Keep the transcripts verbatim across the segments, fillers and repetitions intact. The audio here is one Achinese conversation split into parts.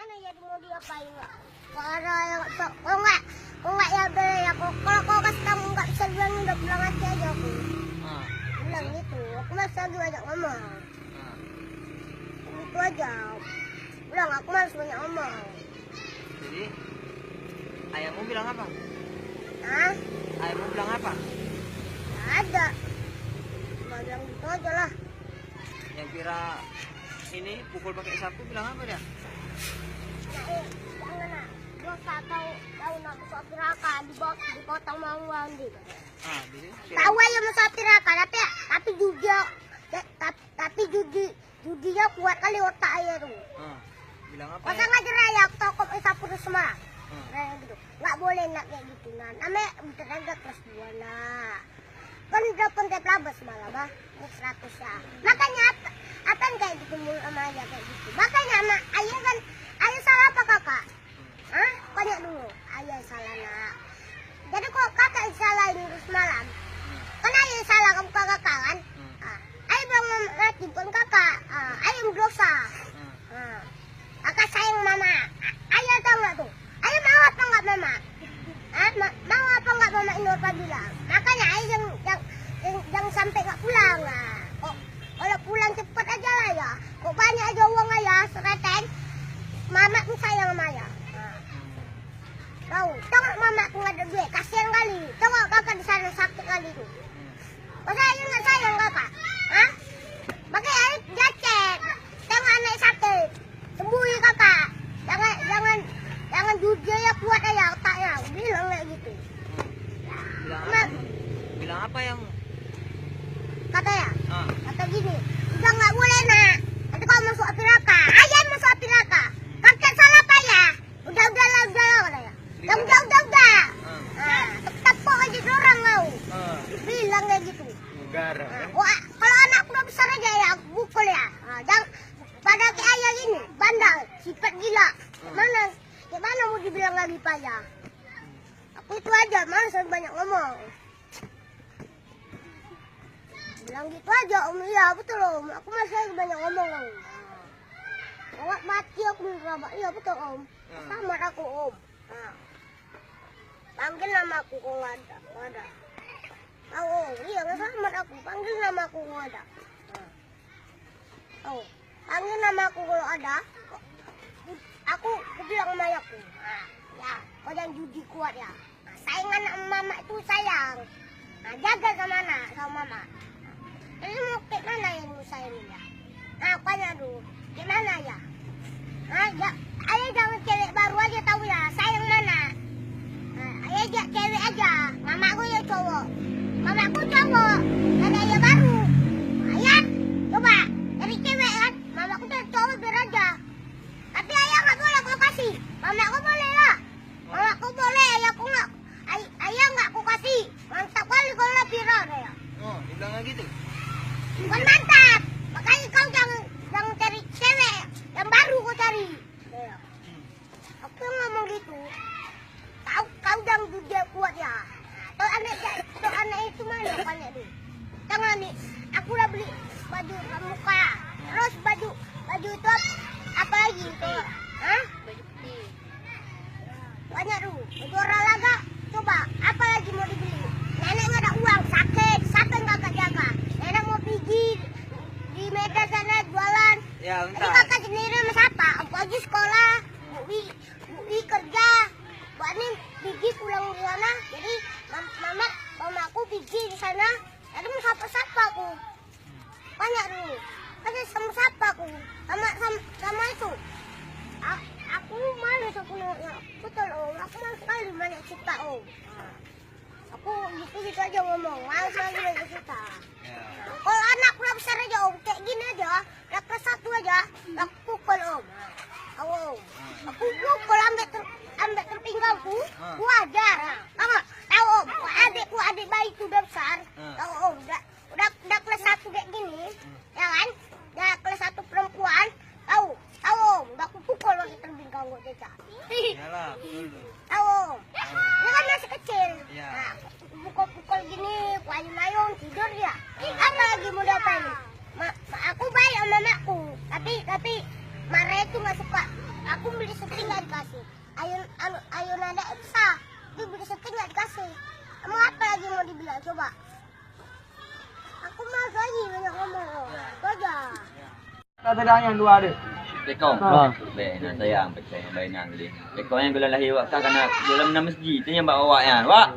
Mana ya mau diapain, Wak? Kok ada yang, kok, kok nggak, kok nggak ya bela ya, kok, kalau kau kasih tahu nggak bisa bilang, udah pulang aja aja aku. Ah. Bilang gitu, aku masih lagi banyak ngomong. Ah. Itu aja. Bilang aku masih banyak ngomong. Jadi, ayahmu bilang apa? Hah? Ayahmu bilang apa? Nggak ada. Cuma bilang gitu aja lah. Yang kira ini pukul pakai sapu bilang apa dia? Nah, eh, jangan nak. Dosa tahu, tahu nak masuk neraka, di bawah, di kota mau mandi. Ah, jadi? Tahu aja masuk neraka, tapi, tapi judi, tapi, tapi judi, judinya kuat kali otak ayah tu. Ah, bilang apa? Pasang aja raya, aku tokop eh, sapu tu semua. Ah. Raya gitu. Nggak boleh nak kayak gitu, nah. Namanya udah ada kelas dua, nah. Kan udah konten pelabas malah, bah. Ini seratus ya. Makanya apa, apa yang kayak gitu mulut sama ayah kayak gitu. Makanya anak ayah kan, ayah salah apa kakak? Hah? Tanya dulu. Ayah salah, nak. Jadi kok kakak yang salah ini terus malam? Kan ayah yang salah, kamu kakak kan? Ah. Ayah bilang mati bukan kakak. Ah, ayah yang berdosa. Ah. Kakak sayang mama. A-, ayah tahu nggak tuh? Ayah mau apa nggak mama? Ah, ma-, mau apa nggak mama Inur Fadila? Makanya ayah yang, yang, yang, yang sampai nggak pulang. Ah. Kok, kalau pulang cepet aja lah ya. Kok banyak aja uang ayah, sereteng. Mama pun sayang sama ayah. Ah. Tahu, tengok mama pun ada duit, kasihan kali. Tengok kakak di sana sakit kali tu. Masa ayah nggak sayang kakak? Hah? Pakai ayah jacet. Tengok anak sakit. Sembuhi kakak. Jangan, jangan, jangan jujur ya kuat ayah otaknya. Bilang kayak gitu. Bilang apa? Mak. Bilang apa yang Kata ya? Ah. Kata gini, "Udah nggak boleh, nak. Nanti kau masuk api neraka." Ayah masuk api neraka. Kakak salah apa ya? Udah, udah lah, udah lah, kata ya. Udah, udah, udah, udah. Ah. Ah, tepuk aja orang kau. Ah. Bilang kayak gitu. Garang, ya? Wah, kalau anak udah besar aja ya, aku pukul ya. Ah, jangan pada kayak ayah gini, bandel, sifat gila. Gimana? Gimana mau dibilang lagi payah? Aku itu aja, males banyak ngomong. Bilang gitu aja, Om. Iya, betul, Om. Aku masih lagi banyak ngomong, Om. Awak mati aku minta. Iya, betul, Om. Selamat aku, Om. Nah. Panggil nama aku kalau ada. Kalau ada. Tahu, Om. Iya, selamat aku. Panggil nama aku kalau ada. Nah. Oh, panggil nama aku kalau ada. Aku, aku bilang sama ayahku. Nah, ya, kau jangan judi kuat ya. Nah, saingan sama mamak itu sayang. Nah, jaga sama anak, sama mamak. Jadi mau ke mana yang mau sayang ya? Nah, aku tanya dulu, ke mana ya? Nah, ya, ayah jangan cewek baru aja tahu ya, sayang mana? Nah, ayah jak cewek aja, mamakku ya cowok. Mamakku cowok, ada ayah baru. Ayah, coba, dari cewek kan, mamakku tuh cowok biar aja. Tapi ayah nggak boleh aku kasih, mamakku boleh lah. Mamakku boleh, ayahku nggak, ay- ayah nggak aku kasih. Mantap kali kalau lah viral ya. Oh, dibilang lagi tu. Bukan mantap, makanya kau jangan, jangan cari cewek yang baru kau cari. Ya. Aku ngomong gitu. Kau, kau jangan jujur kuat ya. Tuh anak, tuh anak itu mana banyak duit. Tengok ni, aku udah beli baju pramuka. Terus baju, baju itu apa lagi itu? Hah? Baju putih. Banyak tu. Baju olahraga. Coba, apa lagi mau dibeli? Nenek nggak ada uang, sakit. Siapa yang kakak jaga? Nenek mau pergi di Medan sana jualan. Ya, jadi kakak sendiri sama siapa? Aku aja sekolah. Bui, bui kerja. Buat ni pergi pulang di sana. Jadi mam- mamak, mamaku pergi di sana. Jadi mau sapa-sapa aku. Banyak dulu. Ada sama sapa aku. Sama, sama, sama itu. A- aku malas aku nak, nak betul, Om. Aku malas sekali banyak cerita, Om. Aku gitu-gitu aja ngomong. Malas lagi banyak cerita. Ya. Kalau anak udah besar aja, Om, kayak gini aja, udah kelas satu aja, udah pukul, Om. Tahu, Om. Aku pukul ambek ter, ambek terpinggangku, aku ajar. Tahu, tahu, Om. Adikku, adik bayi itu udah besar. Tahu, Om. Udah, udah, udah kelas satu kayak gini, ya kan? Udah kelas satu perempuan. Tahu, tahu, Om. Udah aku pukul pakai terpinggang kok cecak. Iyalah, betul tu. Tahu, Om. Ini kan masih kecil. Ya. Nah, pukul-pukul gini, aku ayun-ayun, tidur dia. Apa lagi mau diapain? Ma, ma, aku baik sama makku, tapi, tapi marah itu nggak suka. Aku beli Anu, ayo nadek besar. Dia beli setinggal dikasih. Kamu apa lagi mau dibilang coba? Aku mah gaji banyak ngomong. Kerja. Tak ada yang dua deh. Pekong. Ha. Beh, nak sayang pekong yang baik nak beli. Pekong yang gula lahir wak kan kana gula na masjid tu yang bawa awak ya. Wak.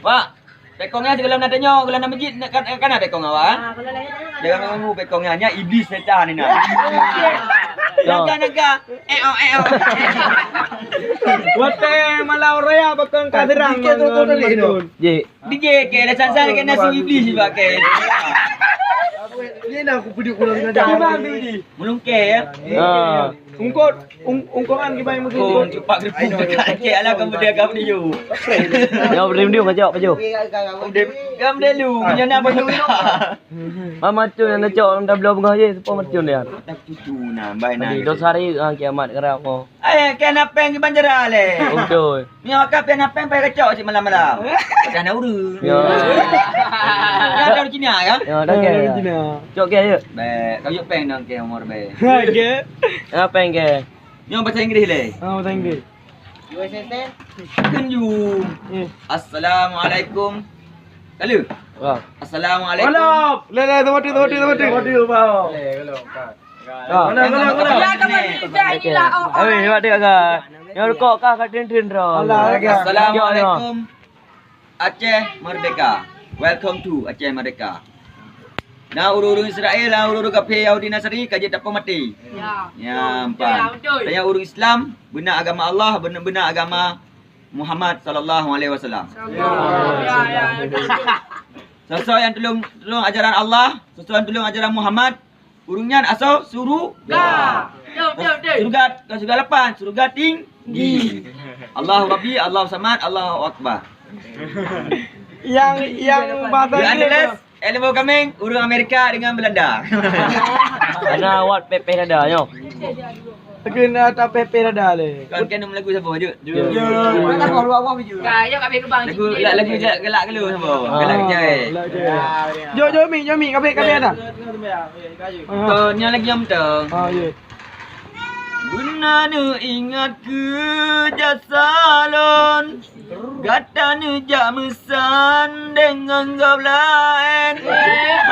Wak. Pekong nyan sigohlom na tanyoe, sigohlom na masjid, na, kan, kan na pekong awak, eh? Ah, kalau lain, lain. Jangan ganggu pekong nyan, nyan iblis setan ni nah. Naga, naga. Eh, oh, eh, oh. Watèe malam raya bakon ka seurang ngon, ngon Madun. Jih. Di J K, dah san-san ke nasi iblis juga ke. Ini nak aku pediuk pulang dengan dah. Mulungke ya. Ha. Ungkot, ung-, ungkoran kiban meukeue. Oh, cupak geureupeuk dekat cek alah kamu dia kamu dia. Ya, beri dia kacok baju. Kamu dia lu, punya nama tu. Mama tu yang cok dalam belah bengah je, sepo macam dia. Tak cucu nah, bai nah. Jadi, dosa hari, ah, kiamat kerap, oh. Eh, kena peng kiban jera le. Betul. Nyoe ka pih na peng pai kacok cit malam-malam. Dah na ureueng. Ya. Ya, ada Cina ya? Ya, dah ke. Cina. Cok ke ya? Bek, kau yuk peng dong ke umur be. Ha, ke? Ya, peng ke. Nyoe bahasa Inggris le. Ha, bahasa Inggris. Can you? Eh. Assalamualaikum. Lalu? Wah. Assalamualaikum. Wala. Le, le, sama tu, sama tu, sama tu. Sama tu, bang. Le, kalau kan. Ah. Mana, mana, mana? Okey. Oi, hebat dia, Kak. Yang rukok kah kat tren-tren dah. Alah, okey. Assalamualaikum. Aceh Merdeka. Welcome to Aceh Merdeka. Nah, ureueng-ureueng Israel, nah, ureueng-ureueng kafé Yahudi Nasrani ka jeuet tapeumaté. Ya. Ya, empat. Betul, betul. Tanya ureueng Islam, beuna agama Allah, beuna, beuna agama Muhammad sallallahu alaihi wasallam. Ya, ya, ya, betul, betul. Soe-soe nyang tulông, tulông ajaran Allah, soe-soe nyang tulông ajaran Muhammad, ureueng nyan asoe suruga. Betul, betul, betul. Suruga, bukan suruga lapan, suruga tinggi. Allahu Rabbi, Allahu Samad, Allahu Akbar. Yang, yang bahasa Inggris. Ilmu kameng, ureueng Amerika dengan Belanda. Karena awak pepeh dada, nyoh. Kena tak pepeh dada le. Kan, kan lagu siapa, Jut? Jut. Jut. Mana kau luar awak, Jut? Ka, ya, kami lubang. Lagu, la-, lagu ja-, galak kelu siapa? Ah. Galak jai. Galak jai. Jom, jom, Mi, jom, Mi, kami, kami ada. Ah. Kau ni lagi yang betul. Ah, ya. Beuna neuingat keu jasa lôn, gata neujak meusan deungon gob laén.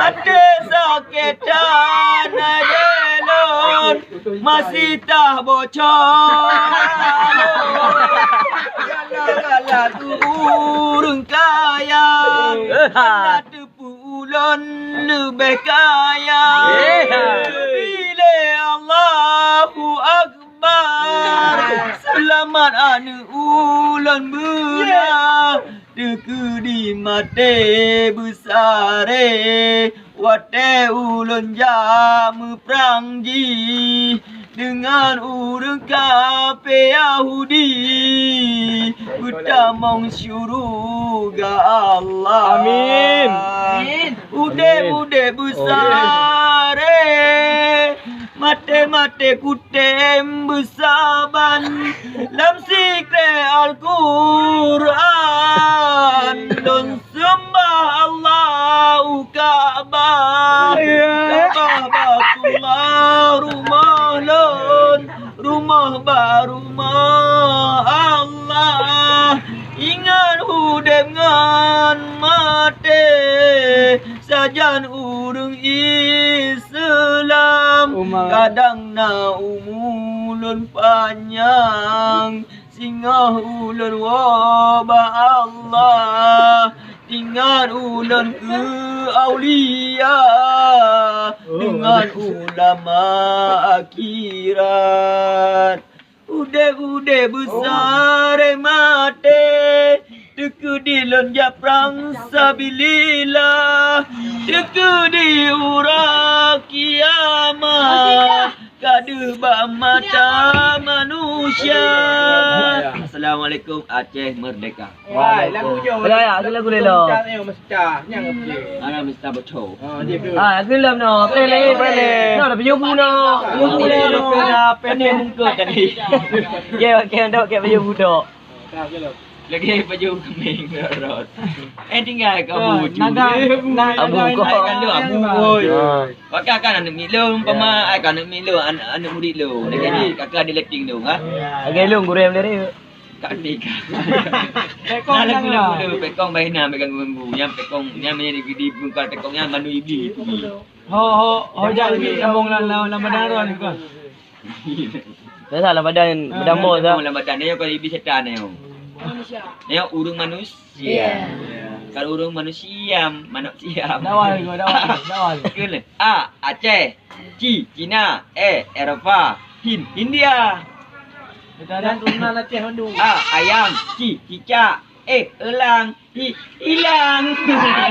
Até sakét hana lôn, masih tah bocor. Galak-galak keu ureueng kaya, hana teupeue ulôn leubeh kaya. Bilé Allahu Akbar, seulamat aneuk ulôn beuna. Teukeudi maté beusaré, watée ulôn jak meuprang jih deungon ureuëng kafé Yahudi, beutamong syuruga Allah. Amin. Amin. Udeb-udeb beusaré, maté-maté kutem beusaban, lam sikrek Al-Qur'an lôn seumbah Allahu Ka'bah. Ya. Ka'bah Baitullah rumoh lôn, rumoh bak rumoh Allah. Ingat udeb ngon maté, sajan ureuëng Islam. Umar. Kadang na umu lôn panyang, singoh ulôn woe bak Allah. Ingat ulôn keu aulia, oh, deungon ulama akhirat. Udeb-udeb beusaré maté, teukeudi lôn jak prang sabilillah, teukeudi uroe kiamat ka deuh bak mata manusia. Assalamualaikum, Aceh Merdeka. Wai, lagu nyoe. Lagu, lagu lelo. Mesti cah, nyang apa? Ana mesti bocor. Ha, dia tu. Ha, lagu lom no. Play lagi, play lagi. No, dah penyubu no. Penyubu no. Dah pendek muka tadi. Okey, okey, untuk okey penyubu tu. Lagi baju kambing rot. Eh, tinggal kat Abu Ju. Naga, naga, Abu naga, kau. Naga, naga. Abu, oi. Ha. Pakai kan aneuk miet lôn, umpama ai kan aneuk miet lôn, an-, aneuk murid lôn. Ya. Lagi ni kakak dia letting tu, ha. Ya. Lagi lôn gurem dari. Taktik. Pekong. Nah, lagu-lagu tu, pekong baina, pekong ganggu. Nyang pekong, nyang menjadi di bungkal pekong nyang manu ibi. Ho, ho, ho, jak ibi sambung lam, lam, lam badan roh ni, kan? Biasa lam badan, badan bos dah. Lam badan dia, kalau ibi setan dia. Dia urung manusia. Iya. Kalau urung manusia, manok siam. Dawa, dawa, dawa. Kena. A, Aceh. Ci, Cina. E, Eropa. Hin, India. Dan turunan Aceh mandum. A, ayam. Ci, cicak. E, elang. Hi, hilang.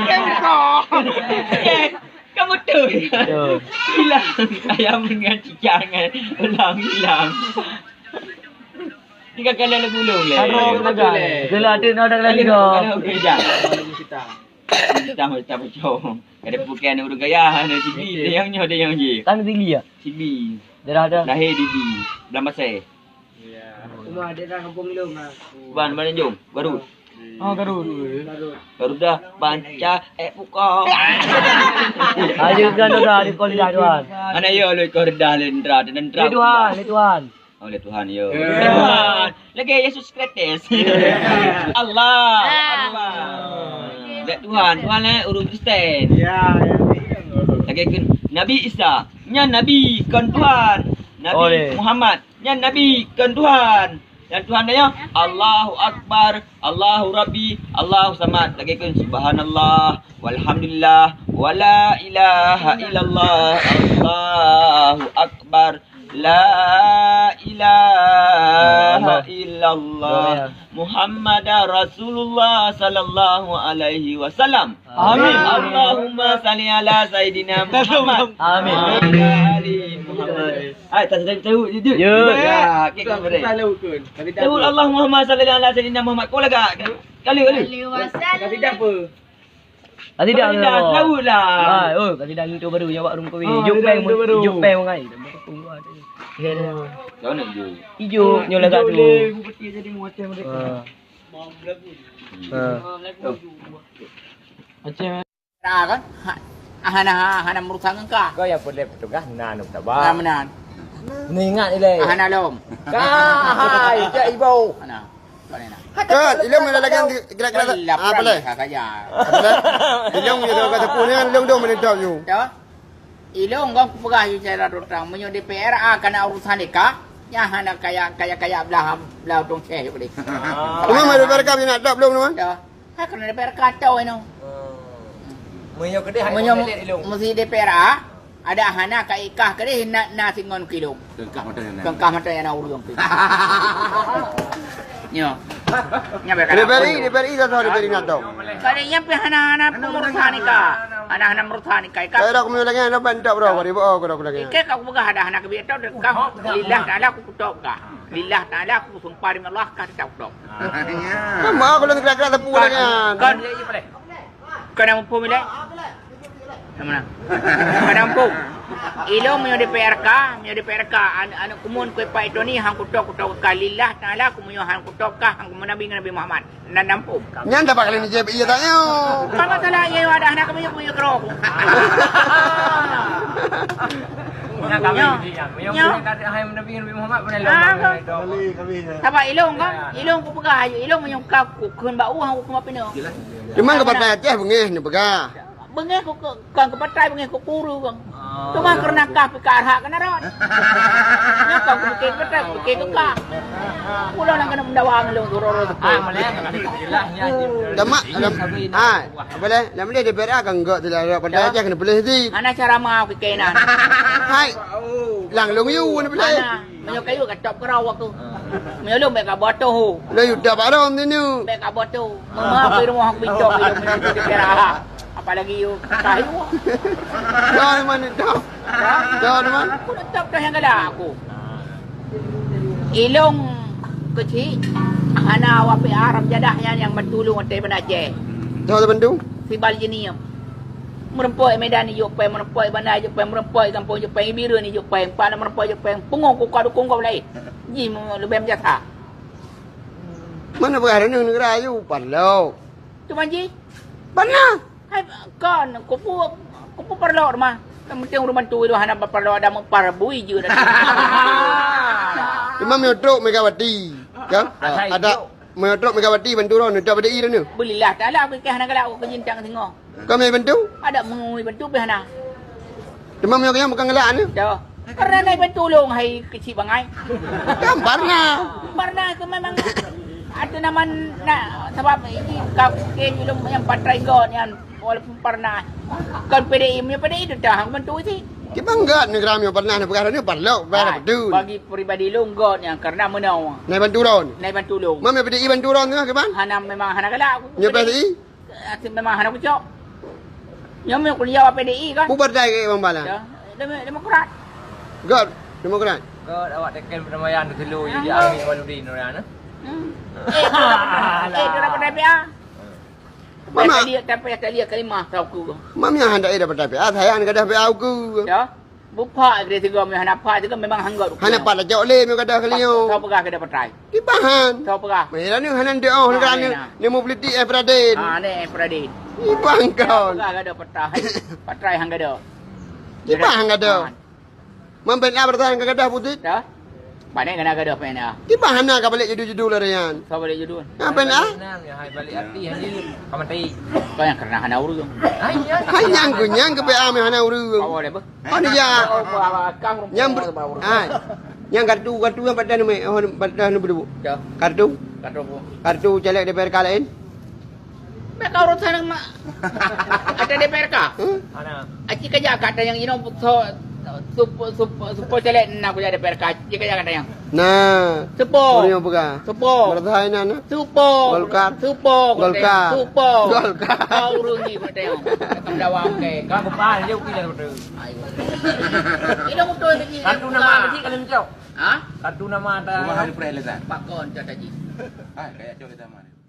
Kan kau. Eh, kamu tu. Yo. Hilang. Ayam dengan cicak dengan elang hilang. Ni kakak dah lagu ulung leh. Aduh, betul. Betul lah, ada nak ada lagi kau. Kalau kerja. Kita macam macam. Ada bukan urang kaya, ada T V, ada yang nyoh, ada yang je. Kan T V ya? T V. Daerah ada. Lahir di di Belang Pasai. Rumah daerah kampung lôn lah. Ban, ban jom, Garut. Oh, Garut. Garut. Garut dah banca eh pukau. Ayo kan dah di kau lidah tuan. Mana ya lu kau redah lendra dan lendra. Lé Tuhan, lé Tuhan. Oh, lé Tuhan ya. Lé Tuhan. Lagi Yesus Kristus. Allah. Akbar. Lé Tuhan, Tuhan eh urang Kristen. Ya, ya. Lagi kan Nabi Isa. Nyan Nabi kon Tuhan. Nabi Muhammad. Nyan Nabi kon Tuhan. Dan Tuhan tanya, Allahu Akbar, Allahu Rabbi, Allahu Samad. Lagi kan subhanallah, walhamdulillah, wala ilaha illallah, Allahu Akbar, la ilaha illallah, Muhammadar Rasulullah sallallahu alaihi wasallam. Amin. Allahumma salli ala Sayyidina Muhammad. Amin. Wa ala ali Muhammad. Hai, tak tahu, tahu, jujur. Ya. Ya, kita boleh. Tahu, Allahumma salli ala Sayyidina Muhammad. Kau lagak. Kali, kali. Tapi dah apa? Tadi dah. Tahu lah. Ah, oh, tadi dah itu baru jawab rumah kau. Hijau peng, hijau peng orang lain. Kau nak hijau? Hijau, nyolah kat tu. Jadi muatnya mereka. Ha. Aceh. Ra kan? Ha, hana, hana meurusan ngon ka. Kau yang boleh petugas, na nu taba. Na meunan. Ningat ilai. Hana lom. Ka, hai, jak ibu. Hana. Kau ni nak. Ka, ilong ada lagi yang gerak-gerak. Ah, boleh. Saja. Ilong dia kata pun, ilong dong menentang you. Ya. Ilong kau peugah you cara terang. Meunyoe D P R A kana urusan deka, ya hana kaya, kaya, kaya belah, belah dong ceh boleh. Cuma mari berkam nak dap belum, teman? Ya. Ha, keuneuk D P R K atoe inoe. Meunyoe keudeh hai Meunyoe meulet ilong. Meusi D P R A, ada hana ka ikah keudeh na, na singon kilong. Kengkah mata nyang na ureueng tu. Nyo. Nya bèk D P R I, D P R I dah tahu D P R I nak tahu. Kali nyan pih hana, hana pengurusan ika. Hana, hana merusan ika. Ika. Saya dah kami lagi, ada bantak bro, bari bo, aku dah lagi. Ika kau peugah ada hana kebiet tau, kau lillah taala aku kutok kah. Lillah taala aku sumpah demi Allah kah tetap kutok. Kan mak aku lagi gerak-gerak tepu dah kan. Kan. Kau dah mumpung ilai? Mana? Kau dah mumpung. Ilong meunyoe D P R K, meunyoe D P R K, an-, aneuk kumun kuipat itu ni hang kutok, kutok ka lillah taala, ku meunyoe hang kutok ka hang kumun Nabi ngon Nabi Muhammad. Nan dah mumpung. Nyan dapat kali ni jeb iya tanya. Apa masalah iya ada anak kami punya kerong. Nyo. Nyo. Hai Nabi Nabi Muhammad pun Ah, lawan. Kami, kami. Sabar ilong kan? Ilong ku peugah ayu, ilong meunyoe ka ku kheun bak u hang ku keumah pinoe. Cuma keu partai Aceh beungeh ni peugah. Beungeh ku ke, kan keu partai beungeh ku kuru kan. Cuma karena kah pika arhak kena rot. Nyo kan ku pikir keu partai, ku pikir keu kah. Pulang nak kena mendawa ngelung guru-guru. Ah, boleh. Jelas ni aja. Dah mak, dah. Ah, boleh. Dah boleh D P R A kan enggak tidak ada partai Aceh kena boleh sih. Hana cara mau pikir nan. Hai. Lang long yu ni boleh. Hana. Meunyoe kayu ka top keurau aku. Meunyoe lôn bèk ka botoh. Lah yu dak barong tu nu. Bèk ka botoh. Mama aku di rumah aku bintong, meunyoe aku di Perak. Apalagi yu kayu. Dah mana dah? Dah mana? Aku nak top dah yang galak aku. Ilong kecil hana wapi Arab jadah nyan yang bertulung até benda Aceh. Dah bantu? Sibal jeunieng. Meureumpok Medan ijok péng, meureumpok Banda ijok péng, meureumpok gampông ijok péng, Bireuen ijok péng, Palan meureumpok ijok péng, pungo kuka dukung gob laén. Ji leubeh meujasa. Mana peugah droeneuh neugara ayue parlok. Teuma ji? Bana. Hai kon kupu kupu parlok mah. Yang penting ureueng bantu itu hana parlok ada meupar bui je dah. Teuma meutrok Megawati. Kan? Asai Ada cok. Meunyoe trok Megawati bantu droeneuh, trok P D I droeneuh. Beulilah taala, keu hana galak, keu jintang singoh. Kami bantu? Ada mengui bantu pih hana. Teuma meunyoe keu nyan bukan galak ni. Dah. Karena naik bantu ulung hai kecil bangai. Kan parna. Parna ke memang ada nama nak, sebab ini kau ke ulung yang patrai got yang walaupun parna. Kan P D I, punya P D I tu dah bantu sih. Kita enggak negara yang pernah nak pegang ni parlok, Ah, parlok betul. Bagi peribadi ulung got yang karena menau. Naik bantu droeneuh. Naik bantu ulung. Mana P D I bantu droeneuh ke ban? Hana memang hana galak. Nyoe P D I? Até memang hana kucok. Nyoe meukuliah P D I kan? Bubar dai ke Bang Bala? Ya, demi demokrat. God, demokrat. God awak tekan perdamaian tu dulu jadi Amir Waludin orang tu. Hmm. Eh, tu dah, eh, tu dah pandai P A. Mama. Tadi tak payah tadi kalimah tau ku. Mami hana ada dapat tapi. Ah, saya hana ada P A ku. Ya. Bupak gede tiga meh hana pak tiga memang hanggot. Hana pak lajok le meh kada keliu. Tau peugah kada patrai. Kipahan. Tau peugah. Meh lalu hana doa negara ni. Ni mau politik eh Pradin. Ah, ni eh Pradin. Ibang kau. Peugah kada patrai. Patrai hang kada. Kipahan kada. Mampet lah bertahan ke gadah putih. Dah. Pandai kena gadah pena. Kipahan nak ka balik judul-judul larian. Kau balik judul. Apa nak? Nang ya hai balik arti hanya kau mati. Kau yang kena hana urus. Hai ya. Hai nyang ku nyang ke P A meh hana urus. Kau ada apa? Oh dia. Kau apa kang Nyang ber- Hai. Nyang kartu kartu yang patah nama oh patah nama dulu. Dah. Kartu. Kartu apa? Kartu caleg D P R K lain. Mereka urusan nama ada D P R K. Hmm? Mana? Aci kerja kat yang ino so supo supo supo caleg nak kerja D P R K. Aci kerja kat yang. Nah. Supo. Boleh pegang. Supo. Bertahan nah. Supo. Golkar. Supo. Golkar. Supo. Golkar. Kau urus ni kau tengok. Kau dawa okey. Kau kepala dia okey dah betul. Ini betul lagi. Satu nama mesti kalian cok. Ha? Satu nama ada. Rumah hari perhelatan. Pakon dah tadi. Ah, kayak cok kita mana?